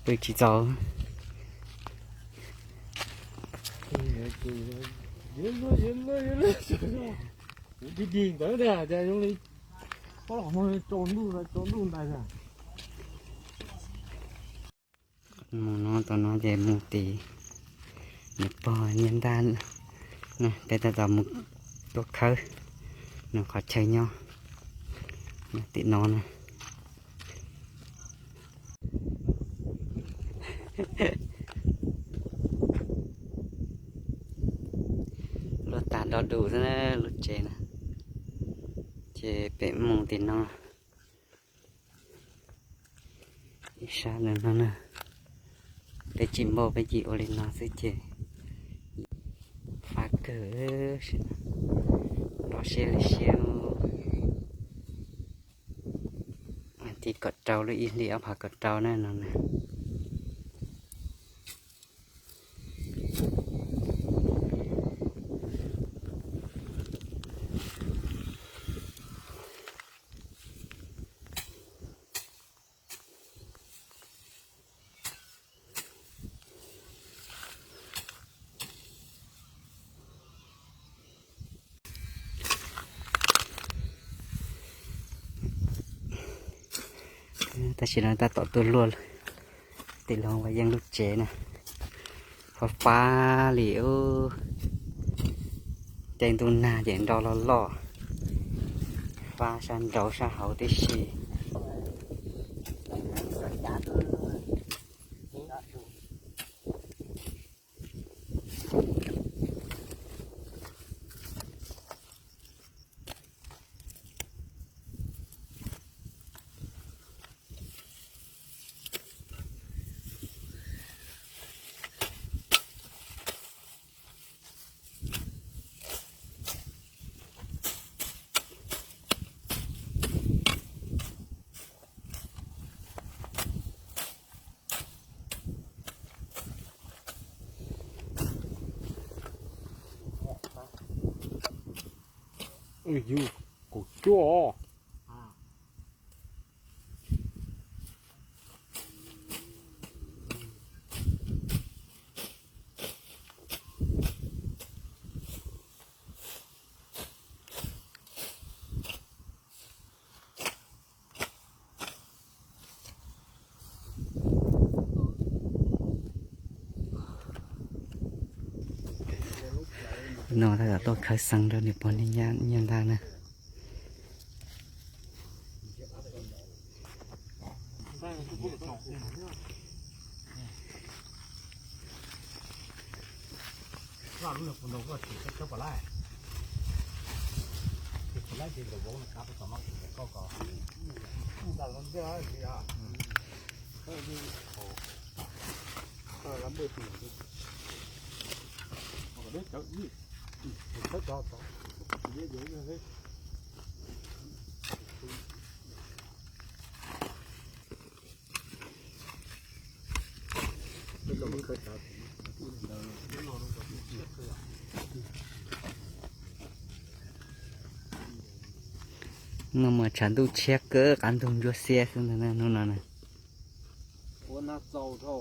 Pw tsis txaus. Dig dig ntawd na, cas zoo li pob los hmo tsaus ntuj tsaus ntuj ntais na. Mus no tom no ces mus tim niam pog Nyiaj Ntaj na, peb tab tom mus tuaj khawb nws qhov chaw nyob tim no na. Luaj tag do dus xwb na lub tsev na, ces peb mus tim no. Ib sab no no na, peb tsis npauj peb cia ua li no xwb ces fab kawg, nrov siab li siab. Tiv kaum rau lub ib hlis ob phav kaum rau na no na. Tam sim no tab tom tuaj luaj, tim los vas yeej lub tsev na, fab fab li ub. Caij ntuj nag ces nrov loj loj, fab sab nraud sab hauv tib si. Yus, kaum cuaj os. No tab tom tuaj khawb xeev rau niam pog Nyiaj Ntaj na. Noj mas tshav ntuj tshiab kawg, qab ntug ntsuab xiab xwb ntag hnub no na. Ua nag txaus dhau.